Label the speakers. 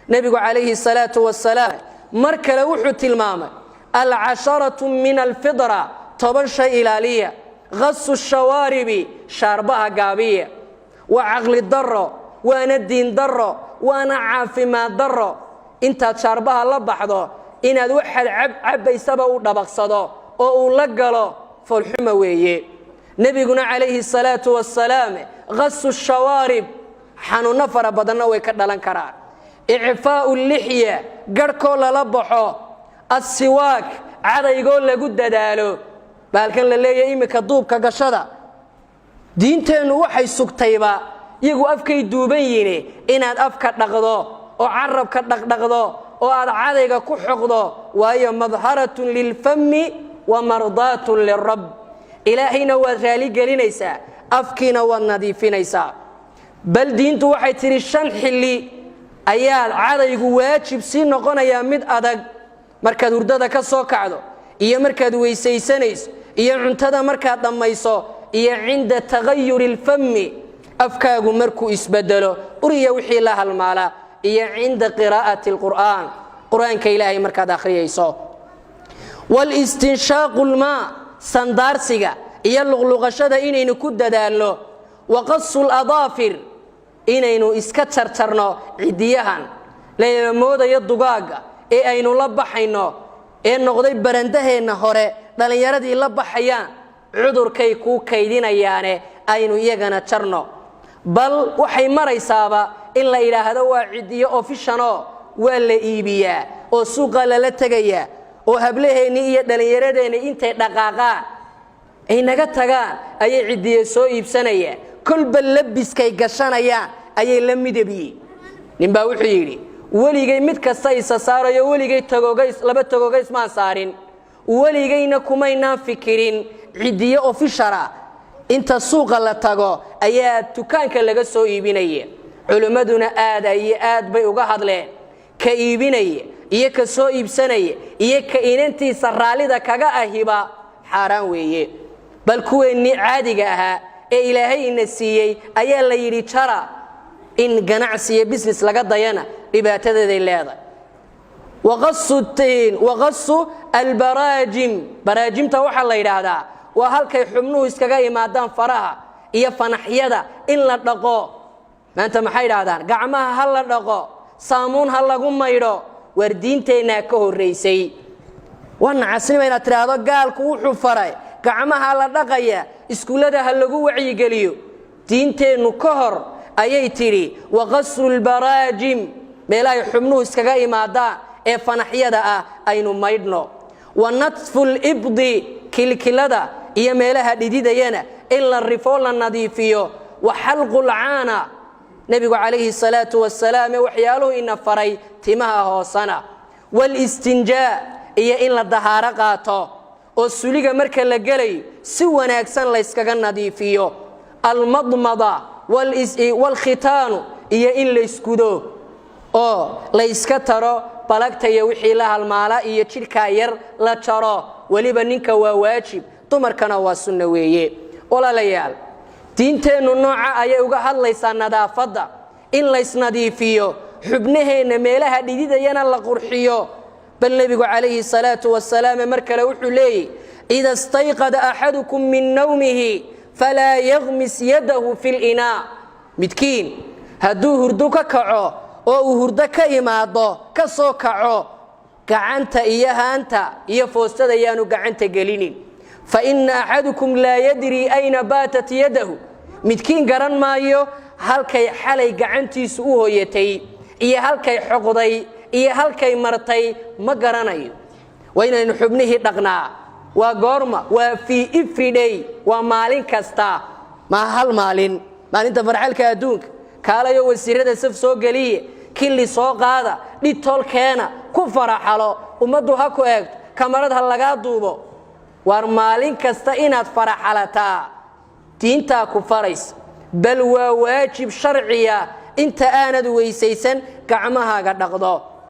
Speaker 1: Nebigu calayhi salaatu wasalaam mar kale wuxuu tilmaamay alcasharatu min alfidra, 10 shay ilaaliya: qasu shawaaribi, shaarbaha gaabiya. Waa caqli daro, waana diin daro, waana caafimaad daro intaad shaarbaha la baxdo inaad waxaad cabbaysaba uu dhabaqsado oo uu la galo. Foolxuma weeye. Nebiguna calayhi salaatu wasalaam qasu shawaarib, xanuunno fara badanna way ka dhalan karaan. Icfaa'u lixya, garhkoo lala baxo. Assiwaak, cadaygoo lagu dadaalo. Baalkan la leeyahy iminka duubka gashada, diinteennu waxay sugtayba, iyagu afkay duuban yihin, inaad afka dhaqdo oo carabka dhaqdhaqdo oo aad cadayga ku xoqdo, waayo madharatun lilfami wa mardaatun lirab. Ilaahayna waad raaligelinaysaa, afkiina waad nadiifinaysaa. Bal diintu waxay tidhi 5 xilli ayaad cadaygu waajib sii noqonayaa mid adag: markaad hurdada ka soo kacdo, iyo markaad weysaysanayso, iyo cuntada markaad dhammayso, iyo cinda tagayuri alfami, afkaagu markuu isbedelo uriya wixii la halmaala, iyo cinda qiraa'ati alqur'aan, qur-aanka Ilaahay markaad akhriyayso. Walistinshaaqu lmaa, sandaarsiga iyo luqluqashada inaynu ku dadaalno. Wa qasu ladaafir, inaynu iska jarjarno cidiyahan layna moodayo dugaagga ee aynu la baxayno ee noqday barandaheenna hore dhallinyaradii la baxayaan. Cudurkay kuu kaydinayaane, aynu iyagana jarno. Bal waxay maraysaaba in la idhaahdo waa cidiyo official-o, waa la iibiyaa oo suuqa lala tegayaa, oo hablaheennii iyo dhallinyaradeenni intay dhaqaaqaan ay naga tagaan ayay cidiye soo iibsanayaan. Kolba labiskay gashanayaan ayay la midabyiin. Ninbaa wuxuu yidhi: "Weligay mid kasta isa saarayo, weligay tagogays laba tagogays maan saarin, weligayna kumaynaan fikirin cidiyo official-a inta suuqa la tago ayaa dukaanka laga soo iibinaya." Culimmaduna aada iyo aad bay uga hadleen ka iibinaya iyo ka soo iibsanaya iyo ka inantiisa raallida kaga ahiba, xaaraan weeye. Bal kuweennii caadiga ahaa ee Ilaahay ina siiyey ayaa la yidhi jara. In ganacsi iyo business laga dayana dhibaatadeeday leedahay. Waqasu albaraajim, baraajimta waxaa la yidhaahdaa waa halkay xubnuhu iskaga imaadaan, faraha iyo fanaxyada in la dhaqo. Maanta maxay idhahdaan? Gacmaha ha la dhaqo, saamuun ha lagu maydho. Waar diinteennaa ka horraysay. Waa nacasnima inaad tidhaahdo gaalku wuxuu faray gacmaha la dhaqaya, iskuullada ha lagu wacyigeliyo. Diinteennu ka hor ayay tidhi waqasru lbaraajim, meelahay xubnuhu iskaga imaadaan ee fanaxyada ah aynu maydhno. Wa natfu libdi, kilkilada iyo meelaha dhididayana in la rifoo, la nadiifiyo. Wa xalqu lcaana, nebigu calayhi salaatu wasalaam ee waxyaaluhu ina faray timaha hoosana. Walistinjaa, iyo in la dahaaro qaato oo suliga marka la gelayo si wanaagsan layskaga nadiifiyo. Almadmada waalkhitaanu, iyo in laysgudo oo layska taro balagta iyo wixii la halmaala iyo jidhkaa yar la jaro. Weliba ninka waa waajib, dumarkana waa sunno weeye. Walaalayaal, diinteennu nooca ayay uga hadlaysaa nadaafadda, in laysnadiifiyo, xubnaheenna meelaha dhididayana la qurxiyo. Bal nebigu calayhi salaatu wasalaam mar kale wuxuu leeyay: "Ida stayqada axadukum min nawmihi falaa yaqmis yadahu fi linaa." Midkiin hadduu hurdo ka kaco oo uu hurdo ka imaado, ka soo kaco, gacanta iyo haanta iyo foostada yaanu gacanta gelinin. "Fa ina axadukum laa yadrii ayna baatat yadahu." Midkiin garan maayo halkay xalay gacantiisu u hoyatay iyo halkay xoqday iyo halkay martay, ma garanayo. Waa inaynu xubnihii dhaqnaa. Waa goorma? Waa fii everyday, waa maalin kasta, maa hal maalin, maalinta farxalka adduunka. Kaalayo wasiirada saf soo geliye, kili soo qaada, Dettol keena, ku faraxalo, ummaddu ha ku eegto, kamarad ha lagaa duubo. Waar maalin kasta inaad faraxalataa diintaa ku faraysa, bal waa waajib sharciya inta aanad weysaysan gacmahaaga dhaqdo.